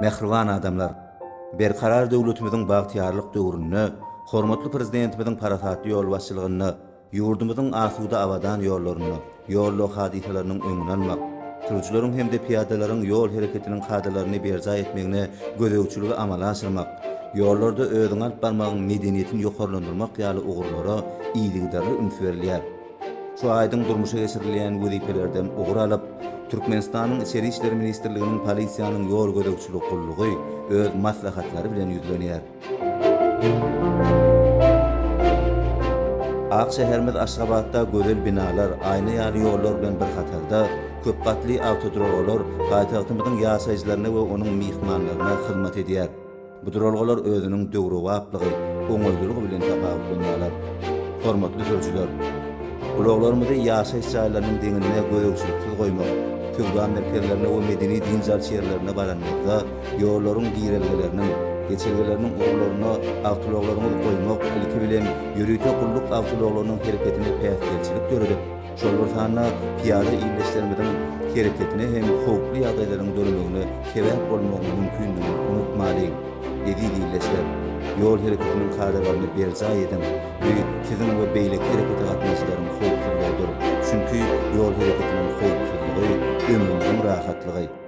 Mähriban adamlar! Berkarar döwletimiziň bagtyýarlyk döwründe hormatly Prezidentimiziň parasatly ýolbaşçylygynda ýurdumyzyň asuda abadan ýollarynda ýol-ulag hadysalarynyň öňüni almak, sürüjileriň hem-de pyýadalaryň ýol hereketiniň kadalaryny berjaý etmegine gözegçiligi amala aşyrmak, ýollarda özüňi alyp barmagyň medeniýetini ýokarlandyrmak ýaly ugurlara yzygiderli üns berilýär. Şu aýdyň durmuşa geçirilýän wezipelerden ugur alyp, Türkmenistanyň Içeri işler ministrliginiň Polisiýanyň ýol gözegçiligi gullugy öz maslahatlary bilen ýüzlenýär. Ak şäherimiz Aşgabatda gözel binalar, aýna ýaly ýollar bilen bir hatarda, köp gatly awtoduralgalar paýtagtymyzyň ýaşaýjylaryna we onuň myhmanlaryna hyzmat edýär. Bu duralgalar özüniň döwrebaplygy, oňaýlylygy bilen tapawutlanýarlar. Hormatly sürüjiler! Ulaglarymyzy ýaşaýyş jaýlarynyň deňinde gözegçiliksiz goýmak, söwda merkezlerine we medeni dynç alyş ýerlerine baranymyzda ýollaryň girelgeleriniň, geçelgeleriniň ugurlarynda awtoulaglaryňyzy goýmak ilki bilen ýörite gulluk awtoulaglarynyň hereketine päsgelçilik döredip, şol bir sanda pyýada ildeşlerimiziň hereketine hem howply ýagdaýlaryň döremegine sebäp bolmagyň mümkindigini unutmalyň. Eziz ildeşler! Ýol hereketiniň kadalaryny berjaý ediň! Bu siziň we beýleki herekete gatnaşyjylaryň howpsuzlygydyr. Çünki ýol hereketiniň howpsuzlygy, ömrümiziň rahatlygy.